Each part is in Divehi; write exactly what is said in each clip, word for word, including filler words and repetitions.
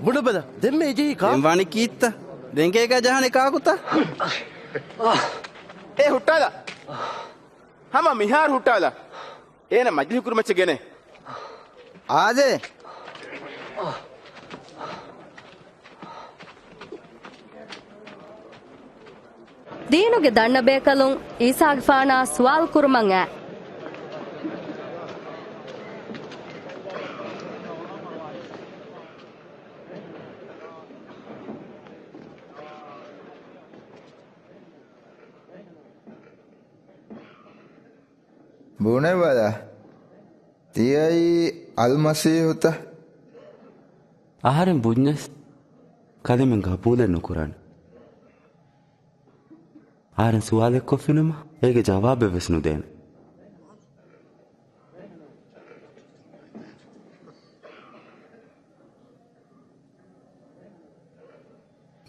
ބުނަބަލަ، ދެންމެ އެޖެހީ ކާ؟ ދެން ވާނީ ކީއްތަ؟ ދެން ގޭގަ ޖަހާނީ ކާކުތަ؟ އޭ ހުއްޓާލާ. ހަމަ މިހާރު ހުއްޓާލާ. އޭނަ މަޖިލިހުކުރުމަށްޗެއް ގެނޭ. އާދޭ. ދީނުގެ ދަންނަ ބޭކަލުން އީސާގެފާނާ ސުވާލު ކުރުމަށް އައި. ބުނެބަލަ، ތިޔައީ އަލްމަސީހުތަ؟ އަހަރެން ބުންޏަސް ކަލޭމެން ގަބޫލެއް ނުކުރާނެ. އަހަރެން ސުވާލެއްކޮށްފިނަމަ، އޭގެ ޖަވާބެއްވެސް ނުދޭނެ.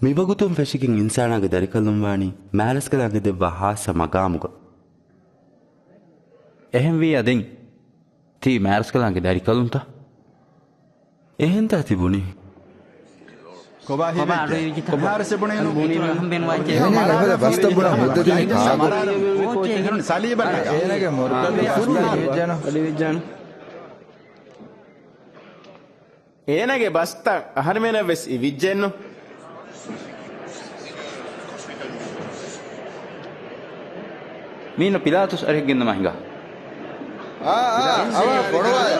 މިވަގުތުން ފެށިގެން އިންސާނާގެ ދަރިކަލުން ވާނީ މާރަސްކަލާނގެ ދެއްވާ ހާއްސަ މަގާމުގަ. އެހެންވިއްޔާ ދެން ތީ މާރަސްކަލާނގެ ދަރިކަލުންތަ؟ އެހެންތާ ތި ބުނީ؟ ކޮބާ ކޮބާ ހިވިއްޖެ؟ އަޑު ހިވިއްޖެ؟ ކޮބާ ހާރަސް ބުނޭ ނު؟ އަން ބުނީ އަހަން ބޭނު ވާއްޗޭ. އޭނަ އެފަދަ ބަސްތައް ބުނާ މުއްދަތު މި ކާކު؟ ސަލީބަށް އޭނަގެ މޮރުކަދު ފުރު ހިވިއްޖެނު. އޭނަގެ ބަސްތައް އަހަރެމެނަށް ވެސް އިވިއްޖެނު. މީނު ޕިލާތުސް އަރިހަށް ގެންދަމާ ހިނގާ. އާ، އާ، އަވަހަށް ފޮނުވާލަ.